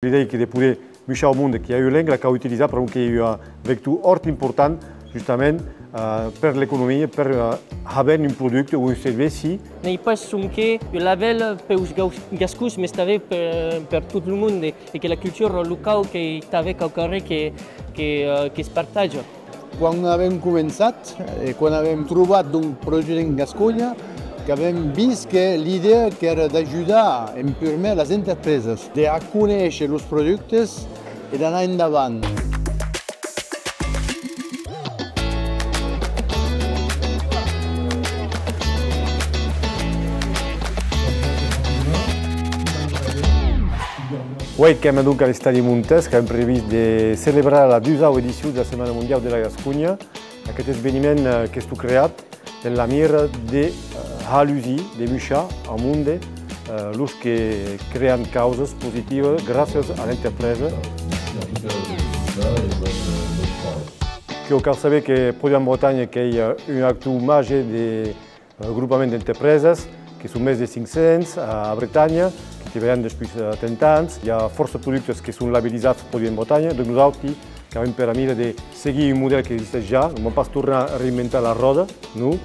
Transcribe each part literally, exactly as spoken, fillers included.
L'idèia qu'ei de poder muishar au monde que i a ua lenga, la cau utilizar, pr'amor qu'ei un vector hòrt important, justament, eh, per l'economia, per, eh, har ben un producte o un servici. N'ei pas sonque un labèl peus gaus-, gascons, mes tanben per, per tot lo monde, e que la cultura locau qu'ei tanben quauquarren que, que, eh, que's partatja. Quan avem començat, e quan avem trobat, donc, Produir en Gasconha, qu'avem vist que l'idèa qu'èra d'ajudar en purmèr las enterpresas, de har conéisher los productes e d'anar endavant. Uei qu'èm donc a l'Estadi Montes, qu'avem previst de celebrar la dusau edicion de la Setmana Mondiau de la Gasconha. Aqueth esveniment, eh, qu'estó creat en la mira de, eh, har lusir, de muishar au monde, eh, los que crean causas positivas gràcias a l'enterpresa. Que cal saber que Produit en Bretagne qu'ei, eh, un actor màger de, eh, gropament d'enterpresas, que son mès de cinc cents a, a Bretanha, que tribalhan despuish, eh, trenta ans. I a fòrça productes que son labelizats Produit en Bretagne, donc nosauti qu'avem per amira de seguir un modèl qu'existeish ja, non pas tornar reinventar la ròda, non,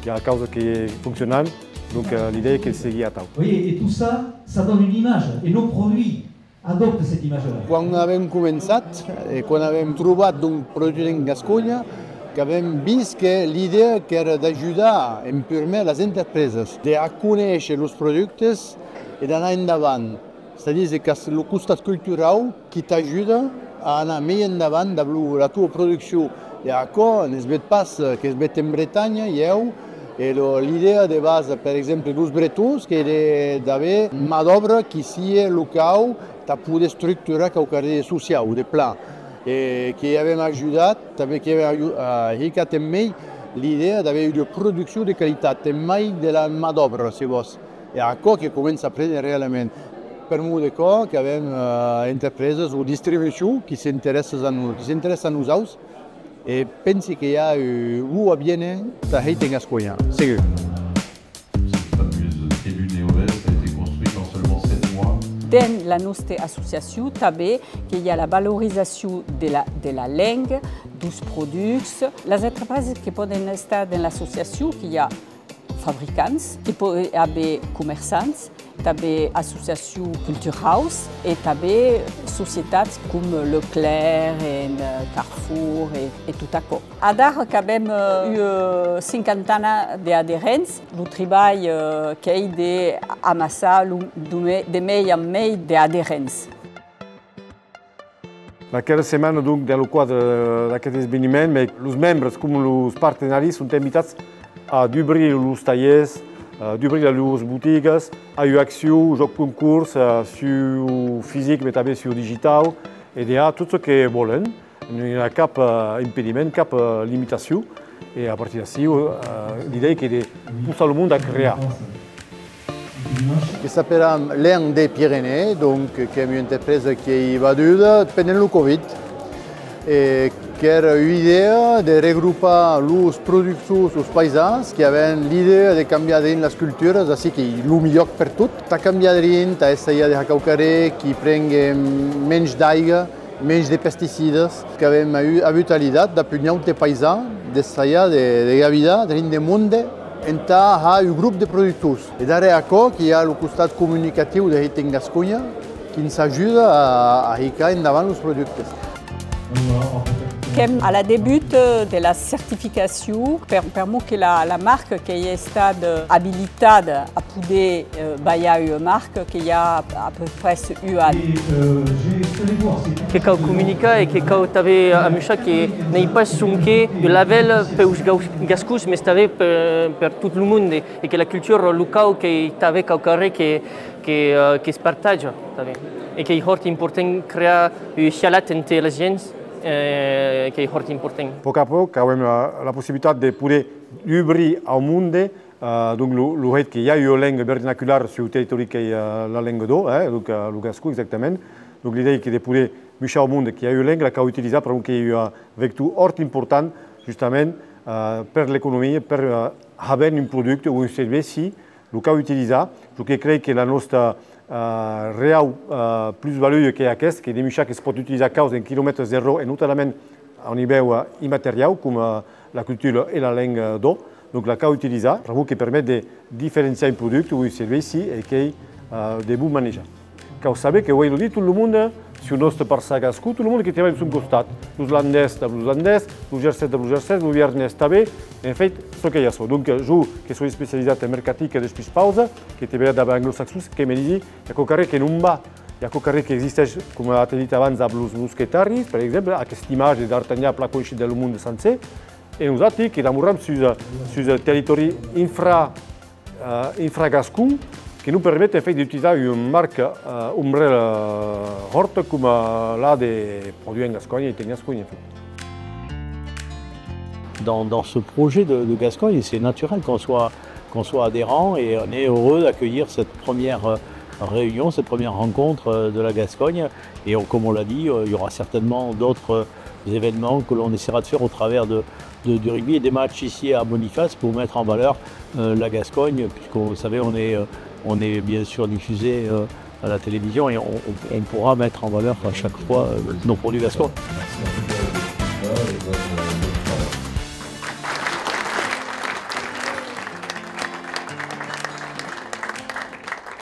i a causas que foncionan, donc, eh, l'idèia qu'ei de seguir atau. Oui, et tout ça, ça donne une image. Et nos produits adoptent cette image-là. Quan avem començat, e quan avem trobat, donc, Produir en Gasconha, qu'avem vist que l'idèa qu'èra d'ajudar en purmèr las enterpresas, de har conéisher los productes e d'anar endavant. C'est-à-dire qu'as lo costat culturau qui t'ajuda a anar mei endavant dab lo, la tua produccion. E aquò ne's ved pas, que's ved en Bretanha, ieu, e lo, l'idèa de basa, per exemple, los bretons, qu'ei de, d'aver man d'òbra qui sie locau, tà poder estructurar quauquarren de sociau, de plan. E que i avem ajudat, tanben que i avem aju-, eh, hicat en mei l'idèa d'aver ua produccion de qualitat, en mai de la man d'òbra, se vòs. E aquò que comença a préner realament. Per'mor de quò qu'avem, eh, enterpresas o distribucion qui s'interèssan a no-, qui s'interèssan a nosaus, e pensi que i a, eh, ua aviéner tà hèr en Gasconha, segur. Cette fameuse tribune Néo-Vest a été construite en seulement sept mois. Dens la nosta associacion, tanben, que i a la valorizacion de la, de la lenga, deus produchs. Las enterpresas que pòden estar dens l'associacion, que i a fabricants, que pòden aver comerçants, tanben associacions culturaus e tanben societats com Leclerc e, eh, Carrefour e, e tot aquò. Adara qu'avem, eh, ua cinquantana d'aderents. Lo tribalh, eh, qu'ei de amassar lo, de me-, de mei en mei d'aderents. Aquera setmana, donc, dens lo quadre d'aqueth esveniment, mès los membres com los partenaris son invitats a dubrir los talhèrs, eh, dubrir las lors botigas, a ua accion, jòc concors, eh, sus fisic, mès tanben sus digitau, e de har tot çò que vòlen. Non i a cap, eh, impediment, cap, eh, limitacion. E a partir d'ací, eh, l'idèia qu'ei de possar lo monde a crear. Que s'aperam Lent des Pyrénées, donc, qu'èm ua enterpresa qu'ei vaduda pendent lo Covid, e qu'èra ua idèa de regropar los productors, los paisans, qui avèn l'idèa de cambiar drin las culturas, ací qu'ei lo milhòc per tot, tà cambiar drin, tà essajar de har quauquarren qui prengue mensh d'aiga, mensh de pesticidas, qu'avem avu-, avut a l'idat dab un aute paisan d'essajar de, de gavidar drin de monde entà har un grop de productors. E darrèr aquò, qu'i a lo costat comunicatiu de Hèit en Gasconha, qui'ns ajuda a, a hicar endavant los productes. Qu'èm a la debuta de la certificacion, per, per'mor que la, la marca qu'ei estada abilitada a poder, eh, balhar ua marca que i a à peu près un an. Que cau comunicar e que cau tanben amuishar que n'ei pas sonque un labèl peus gaus-, gascons, mes tanben per, per tot lo monde, e que la cultura locau qu'ei tanben quauquarren que, que, eh, que's partatja tanben, e qu'ei hòrt important crear un hialat ente las gents, eh, qu'ei hòrt important. Pauc a pauc, qu'avem la, la possibilitat de poder dubrir au monde. Eh, donc, lo, lo hèit que i a ua lenga vernaculara sus lo territòri qu'ei, eh, la lenga d'òc, eh, donc, eh, lo gascon, exactament. Donc, l'idèia qu'ei de poder muishar au monde que i a ua lenga, la cau utilizar, pr'amor qu'ei un vector hòrt important, justament, eh, per l'economia, per, eh, har ben un producte o un servici, lo cau utilizar. Çò que crei que la nòsta eh, reau, eh, plus-valua qu'ei aqueste, que demuishar que's pòt utilizar causa en quilomètre zèro e notadament au nivèu, eh, immateriau, coma la cultura e la lenga d'òc. Donc la cau utilizar, pr'amor que permet de diferenciar un producte o un servici e qu'ei, eh, de bon manejar. Cau saber que uei lo dia tot lo monde, sus nòste parçan gascon, tot lo monde que trabalha de son costat, los landés dab los landés, los gersés dab los gersés, lo biarnés tanben, en fèit, çò qu'ei açò. Donc, eh, jo que soi especializat en mercatica despuish pausa, que trabalhi dab anglosaxons, que me disi, i a quauquarren que non va, i a quauquarren qu'existeish, coma t'è dit abans, dab los mosquetaris, per exemple, aquesta imatge de D'Artagnan plan coneishut dens lo monde sancer, e nosati que damoram sus, sus territòri infra, eh, infragascon, que nos permet en fèit d'utilizar un marc, eh, ombrèla hòrt coma la de produir en Gasconha e en Gasconha, en fèit. Dans, dans ce projet de, de Gascogne, c'est naturel qu'on soit, qu'on soit adhérent et on est heureux d'accueillir cette première, euh, réunion, cette première rencontre, euh, de la Gascogne. Et on- comme on l'a dit, euh, il y aura certainement d'autres, euh, événements que l'on essaiera de faire au travers de, de- du rugby et des matchs ici à Boniface pour mettre en valeur, euh, la Gascogne, puisque vous savez, on est, euh, on est bien sûr diffusé, euh, à la télévision et on, on- on pourra mettre en valeur à chaque fois, euh, nos produits gascons.